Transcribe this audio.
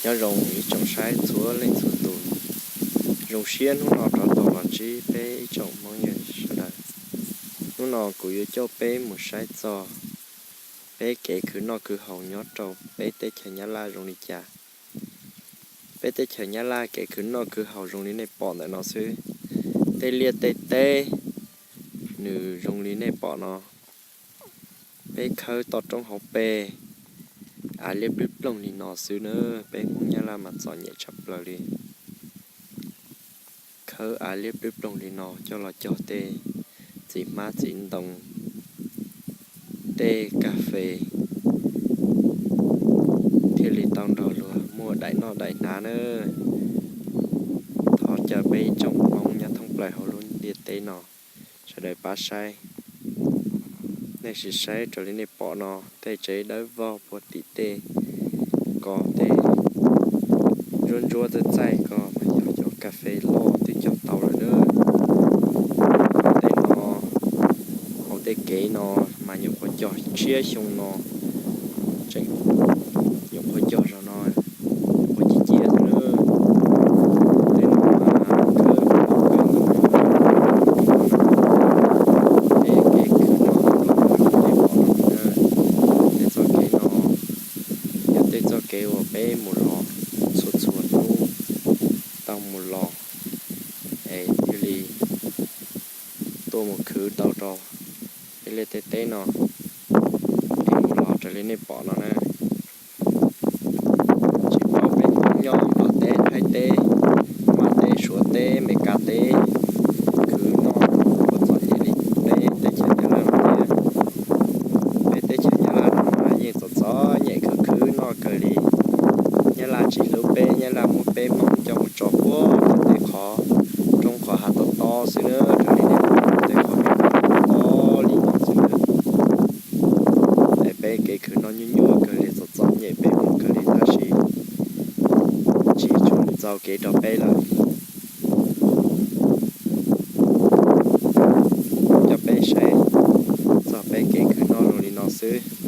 Nyob zoo ib tsoom saib txhua leej txhua tus, zoo siab hnub no rov tau los ntsib peb ib tsoom Hmoob yawg sawv daws. Hnub no kuv yuav coj peb mus saib txog peb kev khwv noj khwv haus nyob rau peb teb chaws Nyab Laj zoo li cas. Peb teb chaws Nyab Laj kev khwv noj khwv haus zoo li nej pom ntawm no xwb. Tej liaj tej teb nws zoo li nej pom no. Peb khawb toj roob hauv pes, av liab plwb ploog li no xwb na. Peb Hmoob Nyab Laj mas txom nyem tshaj plaws li. Khawb av liab plwb ploog li no coj los cog tej txiv hmab txiv ntoo, tej kas fes, thiaj li tau nrog luag muaj daim noj daim hnav na. Thov caw peb ib tsoom Hmoob nyob thoob plaws hauv lub ntiaj teb no sawv daws pab saib. Nej sim saib raws li nej pom no, tej tsev dawb vog puag tim tej ko tej ntsuab ntsuab txaij txaij ko mas yog cov kas fes loj twb cog tau lawm na. Tej no, hauv tej kev no mas nyuam qhuav cog tshiab xyoo no, tseem nyuam qhuav cog zaum no, nyuam qhuav ci ciaj xwb na. Tej no mas khawb es kev khwv no los mus rau nej pom no na. Tej txoj kev no yog tej txoj kev uas peb mus los txhua txhua hnub tau mus los, es thiaj li tuaj mus khwv tau rau tej liaj tej teb no, es mus los raws li nej pom no na. Tsis paub peb Hmoob nyob Nplog teb, Thaib teb, Mab teb, Suav teb, Meskas teb, khwv noj puas txom nyem li peb teb chaws Nyab Laj no thiab. Peb teb chaws Nyab Laj no mas yeej txom txom nyem khwv khwv noj kawg li. Nyab Laj tsis hlub peb, Nyab Laj muab peb Hmoob coj mus tso puag tim tej qhov roob qhov hav tob tob xwb na, raws li nej pom tej qhov kev tob tob li no xwb na. Es peb kev khwv noj nyuaj nyuaj kawg li, txom txom nyem peb Hmoob kawg li tab sis tsis tshua txaus kev rau peb lawm. Coj peb saib txog peb kev khwv noj zoo li no xwb.